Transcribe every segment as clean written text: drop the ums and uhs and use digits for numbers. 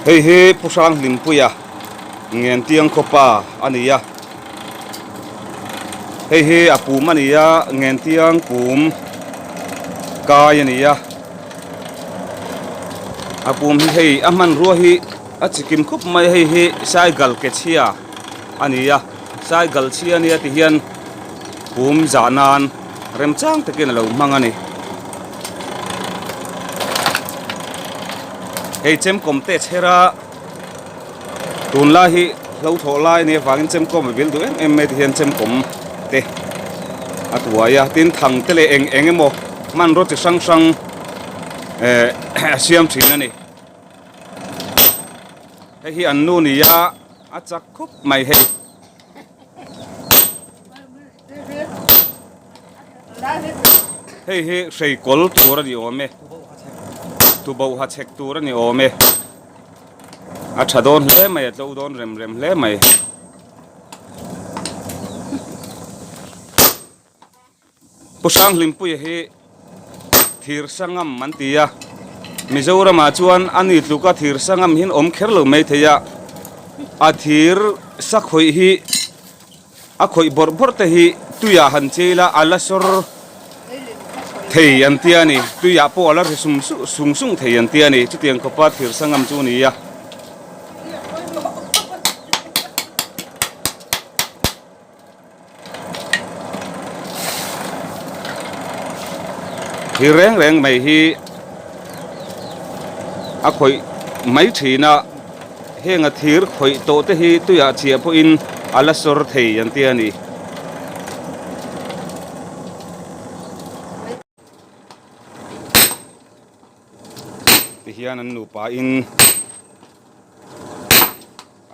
Hei hi Pu Hranghlimpuia Ngentiang khawpa a ni a, hei hi a pum a ni a, Ngentiang pum kai a ni a, a pum hi hei a hmanrua hi a chikim khawp mai a, hei hi saigal ke chhia a ni a, saigal chhia a nia ti hian pum zah nan remchang takin a lo hmang a ni. Hei chemkawm te chher a tunlai hi hlo thawh lai a nih avangin chemkawm a vil duh em em mai ti hian chemkawm te a tuai a tin thang te leh eng eng emaw hmanraw chi hrang hrang eh a siam thin a ni hei hi an nu ni a a chak khawp mai hei. Hei hi hreikawl tur a ni awm e tuboh ha chhek tur a ni awm e a tha dawn hle mai a tlo dawn rem rem hle mai. Pu Hranghlimpuia hi thir sangam an ti a, Mizoramah chuan a ni tluka thir sangam hi an awm kher lo mai thei a, a thir sa khawih hi a khawih bawrh bawrh te hi tuiah han chei la a la sawr thei an tia a ni, tuiah pawh a la ri sum sung sung thei an tia a ni, chutiang khawpa thir sangam chu a ni a. Thil reng reng mai hi a khawih mai thin a, heng a thir khawih tawh te hi tuiah chhiah pawhin a la sawr thei an ti a ni. Tihian an nupa in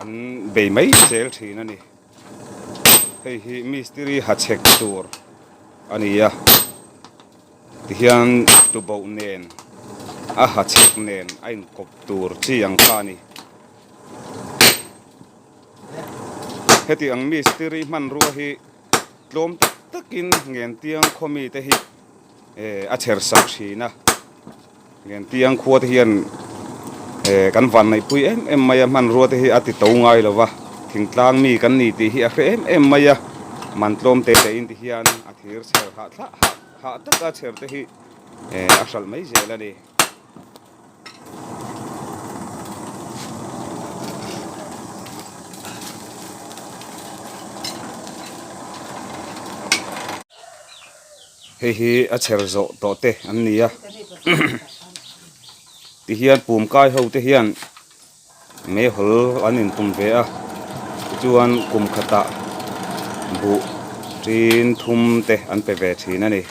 an bei mai zel thin a ni. Hei hi mistiri ha chhek tur a ni a, tihian tuboh nen a ha chhek nen a inkawp tur chi ang kha a ni. Heti ang mistiri hmanrua hi tlawm tak takin Ngentiang khaw mite hi a chher sak thin a, Ngentiang khua te hian kan van neihpui em em mai a, hmanrua te hi a ti to ngai lo va, thingtlang mi kan ni tih hi a hre em em mai a, man tlawm te te in ti hian a thir chher hah thlah hah hah taka chher te hi a hralh mai zel a ni. Hei hi a chher zawh tawh te an ni a tihian pum kai ho te hian meihawl an intum ve a tichuan kum khatah buh tin thum te an pe ve thin a ni.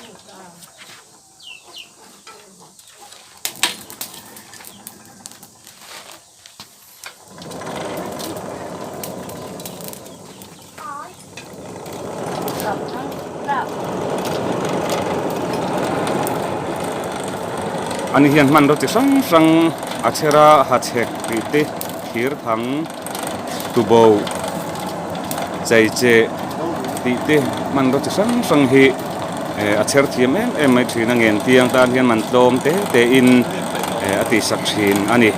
Ani hian hmanraw chi hrang hrang a chher a hachhek tih te thir thang tuboh cheicheh tih te hmanraw chi hrang hrang hi eh a chher thiam em em mai thin a ngen tiang tan hian man tlawm te te in eh a tihsak thin a ni.